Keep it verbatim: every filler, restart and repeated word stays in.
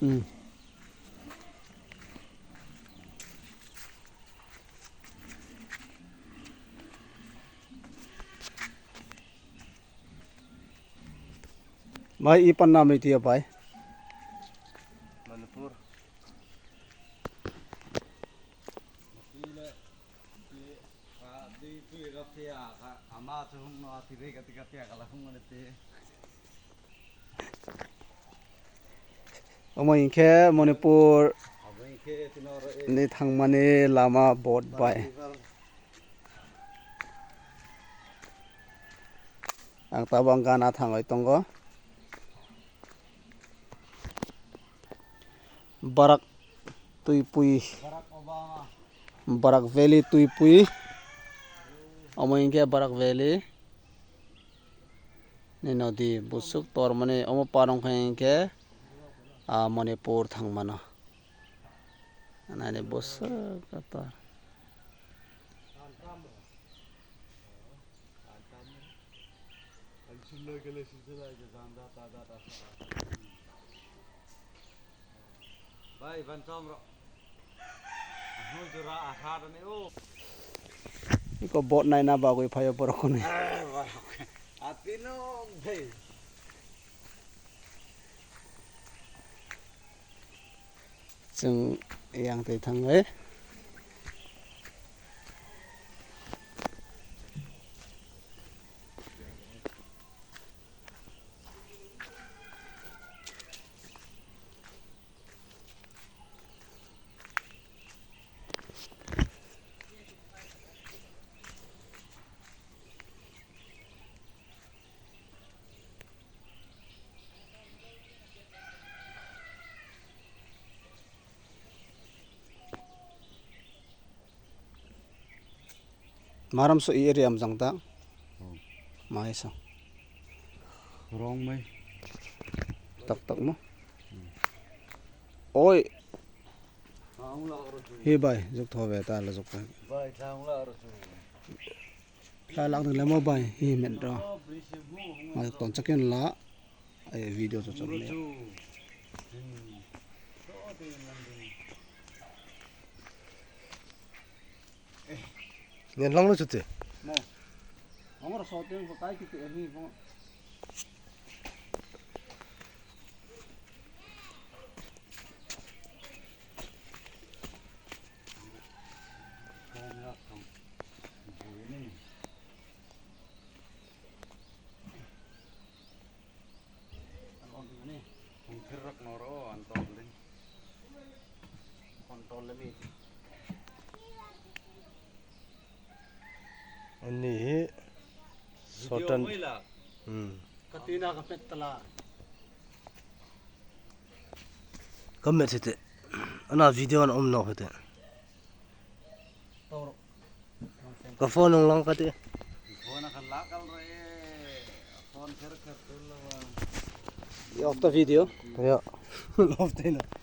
Hmm. Bai, i panna miti ya, bai. Manipur. Omo hinkhe Manipur ni thangmani lama boat bai. Ang tabuk ang gana thangwi tongo. Barak twipui, Barak Valley twipui. Omo hinkhe Barak Valley ni nodi busuk tormani omo parong khe hinkhe, ah, Manipur thangmano. Nani busuk kotor. Bai, ban chom ro. Ahun jora aha dani o. Iko boat naina bagwi phaio borok kuni. Atino bhai. Chwng yang twi thanglai. Maram so i area amjang ta. Hmm. Mai sa. Rong mai. Tak tak mo. Hmm. Oi. Hi bai, juk tho be ta la juk bai. Bai, thang la ro chu. La lak ni lemo bai, hi men ro. Ma ton chakin la. Ai video to chok le. Nen lang lo chute. Mo. Amar shooting ko kai kiti ani mo. Ani hi sotan. Hmm. Katina ka petla. Kamet sete. Ana video na um no hete. Ka phone nung lang kati. Phone kan lakal re. Phone kher kher tul lawa. Ya, off the video. Ya. Off the na.